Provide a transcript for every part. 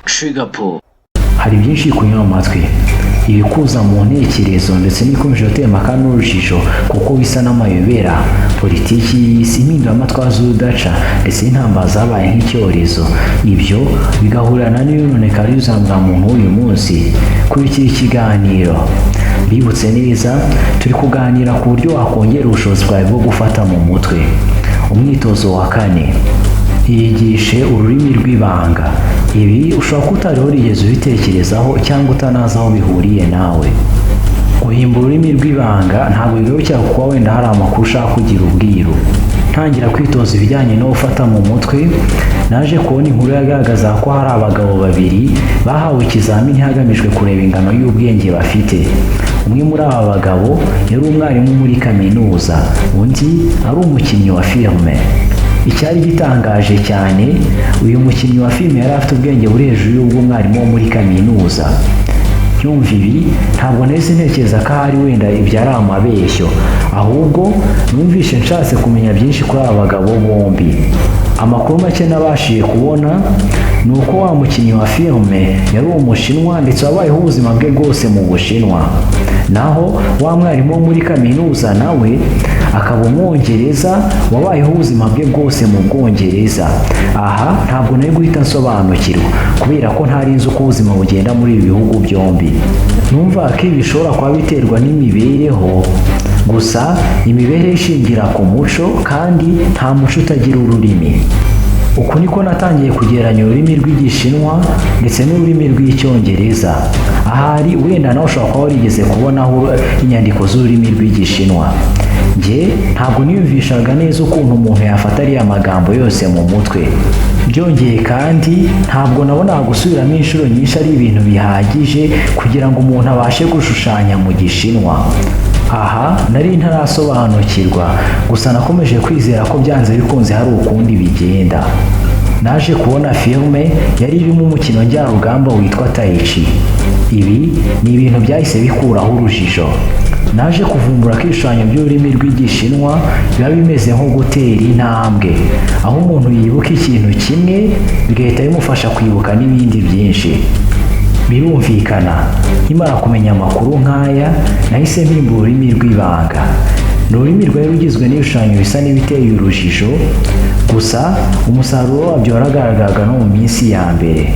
Trigger pull. Hari byinshi kunyura mu matwi, ibikuza mu ntekerezo, ndetse n'ibikomeje gutera impaka n'urujijo kuko bisa n'amayobera: politiki y'isi, impinduramatwara z'urudaca, ndetse n'intambara zabaye nk'icyorezo. Ibyo bigahurana n'iyononekara ry'ubuzima bwa muntu w'uyu munsi. Kurikira ikiganiro. Mbibutse neza, turi kuganira ku buryo wakongera ubushobozi bwawe bwo gufata mu mutwe. Umwitozo wa kane: yigishe ururimi rw'ibanga. Ibi ushobora kuba utari warigeze ubitekerezaho cyangwa utanazi aho bihuriye nawe. Guhimba ururimi rw'ibanga ntabwo bigarukira ku kuba wenda hari amakuru ushaka kugira ubwiru. Ntangira kwitoza ibijyanye no gufata mu mutwe, naje kubona inkuru yagaragaza ko hari abagabo babiri bahawe ikizamini hagamijwe kureba ingano y'ubwenge bafite. Umwe muri aba bagabo yari umwarimu muri kaminuza, undi ari umukinnyi wa filime. Icyari gitangaje cyane, uyu mukinnyi wa filime yari afite ubwenge buri hejuru y'ubw'umwarimu wo muri kaminuza. Nyumva ibi, ntabwo nahise ntekereza ko ahari wenda ibyo ari amabeshyo, ahubwo numvishe nshatse kumenya byinshi kuri aba bagabo bombi. Amakuru make nabashije kubona ni uko wa mukinnyi wa filime yari Umushinwa, ndetse wabayeho ubuzima bwe bwose mu Bushinwa, naho wa mwarimu wo muri kaminuza nawe akaba Umwongereza wabayeho ubuzima bwe bwose mu Bwongereza. Aha ntabwo nari guhita nsobanukirwa kubera ko ntari nzi uko ubuzima bugenda muri ibi bihugu byombi. Numva ko ibi bishobora kuba biterwa n'imibereho gusa, imibereho ishingira ku muco, kandi nta muco utagira ururimi. Uku niko natangiye kugereranya ururimi rw'Igishinwa ndetse n'ururimi rw'Icyongereza. Ahari wenda nawe ushobora kuba warigeze kubonaho inyandiko z'ururimi rw'Igishinwa. Njye ntabwo niyumvishaga neza ukuntu umuntu yafata ariya magambo yose mu mutwe. Byongeye kandi, ntabwo nabonaga gusubiramo inshuro nyinshi ari ibintu bihagije kugira ngo umuntu abashe gushushanya mu Gishinwa. Aha nari ntarasobanukirwa, gusa nakomeje kwizera ko byanze bikunze hari ukundi bigenda. Naje kubona filime yari irimo umukino njyarugamba witwa Tai Chi. Ibi ni ibintu byahise bikuraho urujijo. Naje kuvumbura ko ibishushanyo by'ururimi rw'Igishinwa biba bimeze nko gutera intambwe, aho umuntu yibuka ikintu kimwe bigahita bimufasha kwibuka n'ibindi byinshi. Birumvikana, nkimara kumenya amakuru nk'aya, nahise mpimba ururimi rw'ibanga. Ni ururimi rwari rugizwe n'ibishushanyo bisa n'ibiteye urujijo, gusa umusaruro wabyo waragaragaraga no mu minsi ya mbere.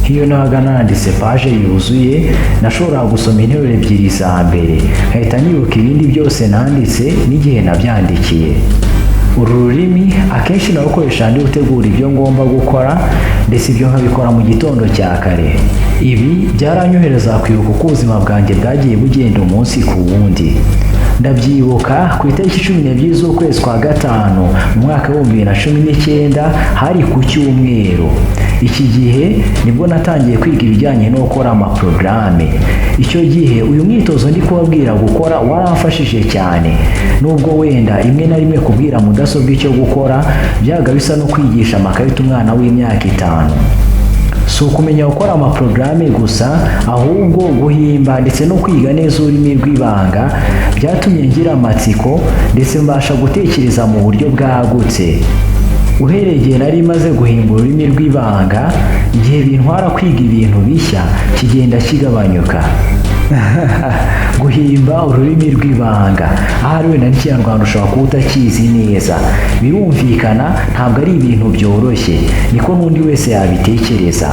Nk'iyo nabaga nanditse paje yuzuye, nashoboraga gusoma interuro ebyiri za mbere nkahita nibuka ibindi byose nanditse n'igihe nabyandikiye. Uru rurimi akenshi narukoresha ndi gutegura ibyo ngomba gukora, ndetse ibyo nkabikora mu gitondo cya kare. Ibi byaranyorohereza kwibuka uko ubuzima bwanjye bwagiye bugenda umunsi ku wundi. Ndabyibuka, ku itariki 12 z'ukwezi kwa gatanu mu mwaka w'2019, hari ku cyumweru. Iki gihe nibwo natangiye kwiga ibijyanye no gukora amaporogaramu. Icyo gihe uyu mwitozo ndi kubabwira gukora waramfashije cyane, nubwo wenda rimwe na rimwe kubwira mudasobwa icyo gukora byabaga bisa no kwigisha amakarita umwana w'imyaka 5. Si ukumenya gukora amaporogaramu gusa, ahubwo guhimba ndetse no kwiga neza ururimi rw'ibanga byatumye ngira amatsiko, ndetse mbasha gutekereza mu buryo bwagutse. Uhereye igihe nari maze guhimba ururimi rw'ibanga, igihe bintwara kwiga ibintu bishya kigenda kigabanyuka. Guhimba ururimi rw'ibanga, ahari wenda n'Ikinyarwanda ushobora kuba utakizi neza, birumvikana ntabwo ari ibintu byoroshye, niko n'undi wese yabitekereza.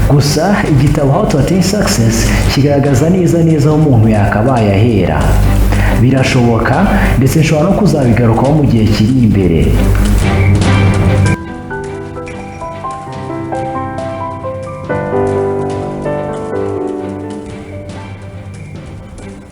Gusa igitabo How to Attain Success kigaragaza neza neza aho umuntu yakabaye ahera. Birashoboka, ndetse nshobora no kuzabigarukaho mu gihe kiri imbere.